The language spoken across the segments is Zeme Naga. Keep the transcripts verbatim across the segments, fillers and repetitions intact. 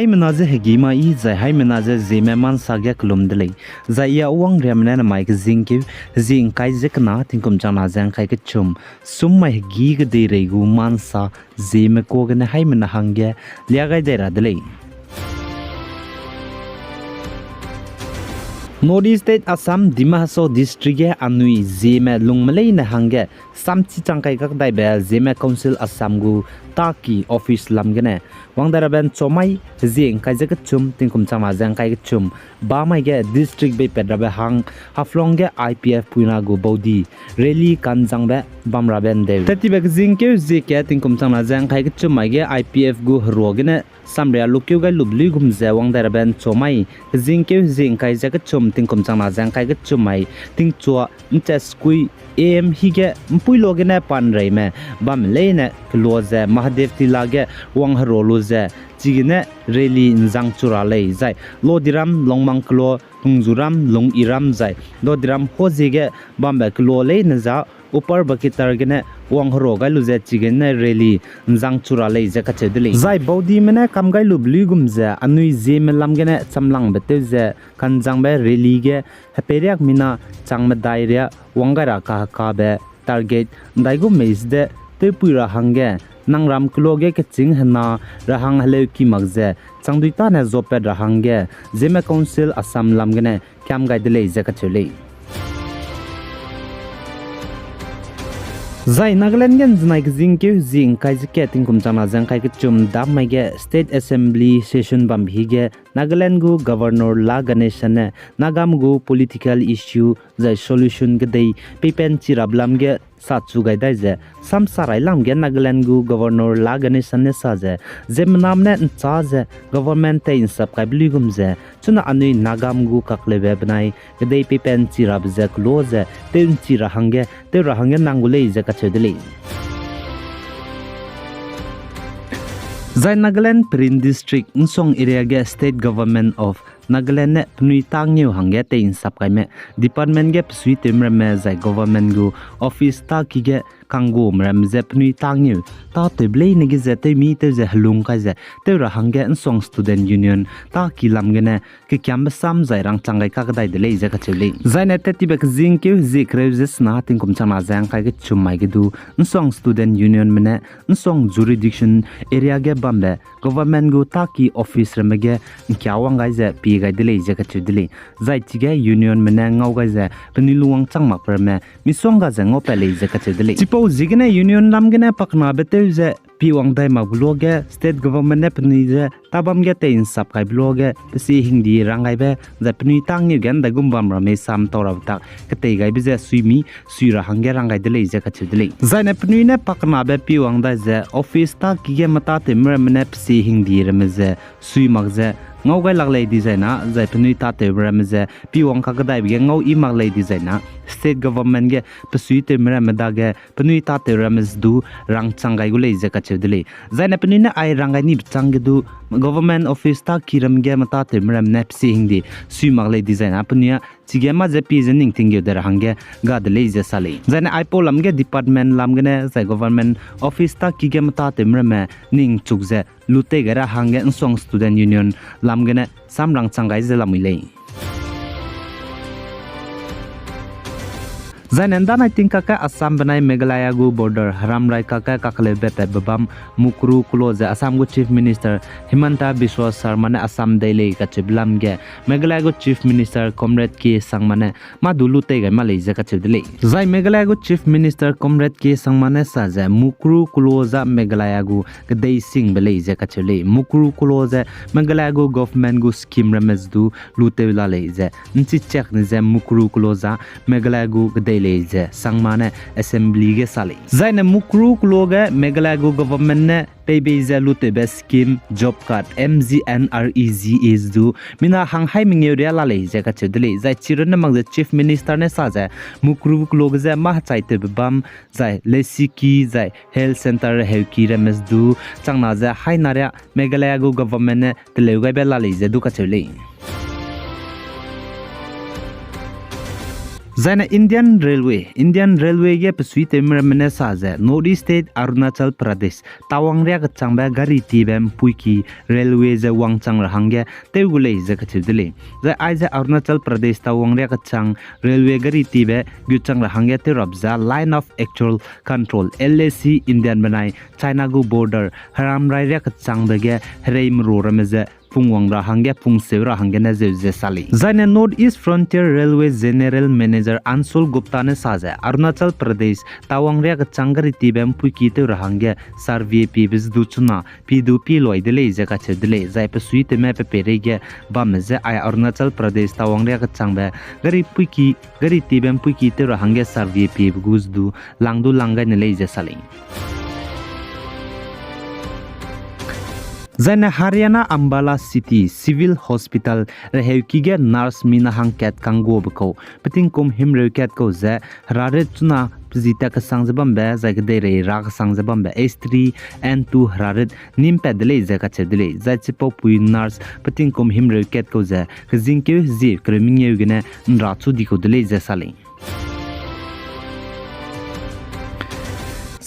Haimena ze hegî mai zai haimena ze Zeme ma nsa ge kelum de lei. Zai ia wangriame ne namai kezingkeu hezie ’ngkai ze kena tingkum changna ze ’ngkai kechum, sum mai hegî kedeirei gu ma nsa Zeme kuâ gene haimena hangge lia gai dai ra de lei. North East State Assam, Dima Hasao District ge anui Zeme lungme leine hangge samchi chang kai kakdaibe Zeme Council Assam gu taki office lam gene wang dai rabe ’nchua mai hezie ’ngkai ze kechum tingkum changna ze ’ngkai kechum bamai ge district beipat rabe hang Haflong ge I P F puina gu baudi rally kanzangbe bam rabe ’ndeu. Tettibe kezingkeu hezie kat tingkum changna ze ’ngkai kechum mai ge I P F gu herua gene samria lukeu gai lube luigum ze wang dai rabe ’nchua mai, kezingkeu hezie ’ngkai ze kechum tingkum changna ze ’ngkai kechum mai, tingchua ’nchat sekui A M hige ’mpuiloa gene pa ’nreime bamme leine kelua ze Mahadev Tilla ge wang herua lu ze chigene rally ’nzang chu ra lei zai Lodiram, Longmang kelua, Tungjuram, Lungiram zai Lodiram hua ziege bambe kelua leine za Upper Bakitar gene wang herua gai lu ze chigene rally ’nzang chu ra lei ze kacheu de lei. Zai baudime ne kam gai lube luigum ze anui Zeme lam gene chamlangbe tew ze kanzangbe rally ge hepeiriak mina chang medai riâ wang gai ra kahekabe target ’ndaigum mei zede tewpui ra hangge nangram kelua ge kechîng hena ra hang heleuki mak ze changdui tâne zuapat ra hangge Zeme Council Assam lam gene kiam gai de lei ze kacheu lei. Zai Nagaland ge ’nzenai kezingkeu hezie ’ngkai ze kat tingkum changna ze ’ngkai kechum dam mai ge State Assembly session bambe hige Nagaland gu Governor La Ganesan ne Nagam gu political issue zai solution kedei peipen chi rabe lam ge sa chu gai dai ze, samsa rai lam ge Nagaland gu Governor La Ganesan ne sa ze, ziemmename ne ’nchâ ze government tei ’nsap kaibe luigum ze, chuna anui Nagam gu kakleube benai kedei peipen chi rabe ze kela ze tew ’nchi ra hangge, tew ra hangge nang gu lei ze kacheu de lei. Zai Nagaland Peren District, Nsoang area ge State Government of Nagaland ne penui tâ ngeu hangge tei ’nsap kaime department ge pesuitewme ramme zai government gu office tâki ge kanggume ramme ze penui tâ ngeu tâtewbe leine ge ze tewmi tew ze helung kai ze tew ra hangge Nsoang Student Union tâki lam gene kekiambe sam zai rangchang gai kakdai de lei ze kacheu lei. Zaine tettibe kezingkeu hezie kereu ze sena tingkum changna ze ’ngkai kechum mai ge du Nsoang Student Union me ne Nsoang jurisdiction area ge bambe government gu tâki office ramme ge ’ngkia wang gai ze pie gai de lei ze kacheu de lei. Zai chige union me ne ngau gai ze penui lungwang chang makbe ramme misongga ze ngaupat lei ze kacheu de lei. Chipau ziegene union lam gene pakenabe tew ze pie wang dai mak gu luage state government ne penui ze tâbam ge tei ’nsap kaibe luage pesie hingdi rang gaibe, zai penui tâ ngeu ge ’ndaigum bam ramme sam tau rabe tak ketei gaibe ze suimi sui ra hangge rang gai de lei ze kacheu de lei. Zaine penui ne pakenabe pie wang dai ze office tâki ge metâtewme ramme ne pesie hingdi ramme ze sui mak ze ngau gai lak lei dizai na, zai penui tâtewme ramme ze pie wang kakdaibe ge ngau i mak lei dizai na, state government ge pesuitewme ramme dage penui tâtew ramme ze du rangchang gai gu lei ze kacheu de lei. Zaine penui ne ai rang gai nibe châng ge du government office tâki ramme ge metâtewme ramme ne pesie hingdi sui mak lei dizai na, penui a chige mâ ze pie ze ning tinggeu de ra hangge ga de lei ze sa lei. Zaine aipau lam ge department lam gene zai government office tâki ge metâtewme ramme ning chuk ze lu tei gai ra hangge Nsoang Student Union lam gene sam rangchang gai ze lamui lei. Zaine ’ndanai ting kakge Assam benai Meghalaya gu border heramrai kakge kakleube patbe bam Mukru kelo ze Assam gu Chief Minister Himanta Biswa Sarma ne Assam dei lei kacheube lam ge Meghalaya gu Chief Minister Conrad K Sangma ne mâ du lu tei gai ma lei ze kacheu de lei. Zai Meghalaya gu Chief Minister Conrad K Sangma ne sa ze Mukru kelo za Meghalaya gu kedei singbe lei ze kacheu lei. Mukru kelo ze Meghalaya gu government gu scheme ramme ze du lu tew la lei ze ’nchi chak ne ze Mukru kelo za Meghalaya gu kedei lei ze Sangma ne assembly ge sa lei. Zaine Mukru kelo ge Meghalaya gu government ne pei bei ze lu tewbe scheme, job card, M G N R E G A ze du mina hang hai mengeu riâ la lei ze kacheu de lei. Zai chirunne mak ze Chief Minister ne sa ze Mukru kelo ge ze mâ hechai tewbe bam, zai lesiki, zai health centre reheuki ramme ze du changna ze haina riâ Meghalaya gu government ne teleu gaibe la lei ze du kacheu lei. Zaine Indian Railway, Indian Railway ge pesuitewme ramme ne sa ze North East State Arunachal Pradesh Tawang riakechangbe gari tiebe mpuiki railway ze wangchang ra hangge tew gu lei ze kacheu de lei. Zai aize Arunachal Pradesh Tawang riakechang railway gari tiebe guchang ra hangge tew rabe ze Line of Actual Control, L A C, Indian benai China gu border heramrai riakechangbe ge herei meru ramme ze pungwang ra hangge pungseu ra hangge ne zeu ze sa lei. Zaine North East Frontier Railway General Manager Anshul Gupta ne sa ze Arunachal Pradesh Tawang riakechang gari tiebe mpuiki tew ra hangge survey piebe ze du chuna pie du pie loi de lei ze kacheu de lei. Zai pesuitewme pe peireige bamme ze ai Arunachal Pradesh Tawang riakechangbe gari mpuiki, gari tiebe mpuiki tew ra hangge survey piebe gu ze du lang du lang gai ne lei ze sa lei. Zaine Haryana Ambala City Civil Hospital reheuki ge nurse mina hangkat kangguabe kau petingkum himreu kat kau ze herarit chuna pe zi tat kesang ze bambe, zai kedeirei ra kesang ze bambe, S three N two herarit nimpat de lei ze kacheu de lei. Zai chipaupui nurse petingkum himreu kat kau ze kezingkeu hezie kereu mengeu gene nra chu di kau de lei ze sa lei.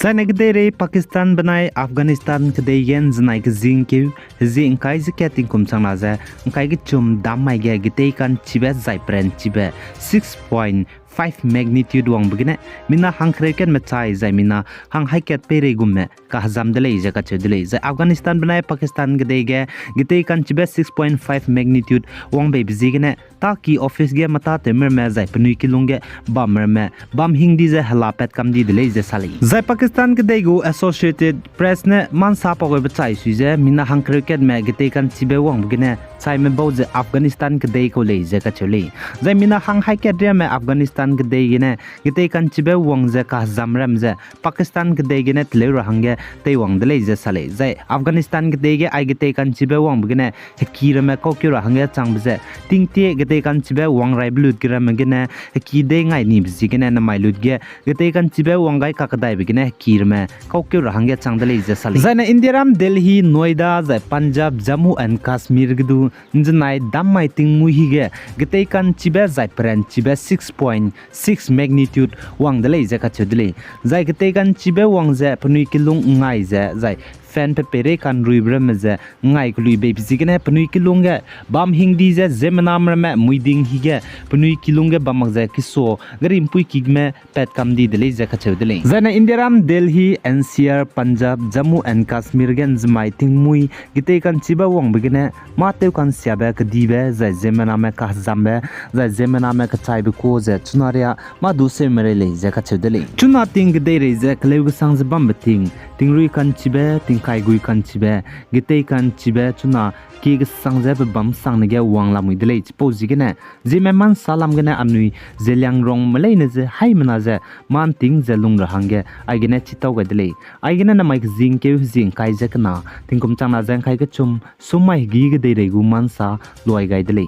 Zaine kedeirei Pakistan benai Afghanistan kedei ge nzenai kezingkeu hezie ngkai ze kat tingkum changna ze ngkai kechum dam mai ge getei kanchibe zai peranchibe six point five magnitude wangbe gene mina hangkereu kat mechai zai mina hang hai kat peirei gumme kahezam de lei ze kacheu de lei. Zai Afghanistan benai Pakistan kedei ge getei kanchibe six point five magnitude wangbeibe ziegene taki office ge mata tewme ramme zai penui kilung ge bam ramme bam hingdi ze hela pat kam di de lei ze sa lei. Zai Pakistan kedei gu Associated Press ne mansa pagoibe chai sui ze mina hangkereu katme getei kanchibe wangbe gene chaime bau ze Afghanistan kedei kau lei ze kacheu lei. Zai mina hang hai kat riame Afghanistan kedei gene getei kanchibe wang ze kahezam ram ze Pakistan kedei gene teleu ra hangge teiwang de lei ze sa lei. Zai Afghanistan kedei ge ai getei kanchibe wangbe gene heki ramme kaukeu ra hangge changbe ze tingtie getei kanchibe wangraibe lut ge ramme gene heki dei ngai nibe ziegene namai lut ge getei kanchibe wang gai kakedaibe gene heki ramme kaukeu ra hangge chang de lei ze sa lei. Zaine Indiaram Delhi, Noida, zai Punjab, Jammu and Kashmir ge du nzenai dam mai tingmui hige getei kanchibe zai peranchibe six point six magnitude wang de lei ze kacheu de lei. Zai getei kanchibe wang ze penui kilung ngai ze, zai fan pe peirei kanruibe ramme ze ngai kelui beibe ziegene penui kilung ge bam hingdi ze ziemmename ramme muiding hige penui kilung ge bam mak ze kiso gari mpuikime pat kam di de lei ze kacheu de lei. Zaine Indiaram Delhi, N C R, Punjab, Jammu and Kashmir ge nzemai tingmui getei kanchibe wangbe gene mâ tew kansiabe kedibe zai ziemmename kahezambe zai ziemmename kechaibe kuâ ze chuna ria mâ du seume rei lei ze kacheu de lei. Chuna ting kedeirei ze keleu kesang ze bambe ting, tingrui kanchibe, tingkai gui kanchibe, getei kanchibe chuna kie kesang ze pe bam sangne ge wang lamui de lei. Chipau ziegene ziemme mansa lam gene anui Zeliangrongme leine ze haimena ze mâ nting ze lung ra hangge aigene chitau gai de lei. Aigene namai kezingkeu hezie ngkai ze kena tingkum changna ze ngkai kechum sum mai hegî kedeirei gu mansa luai gai de lei.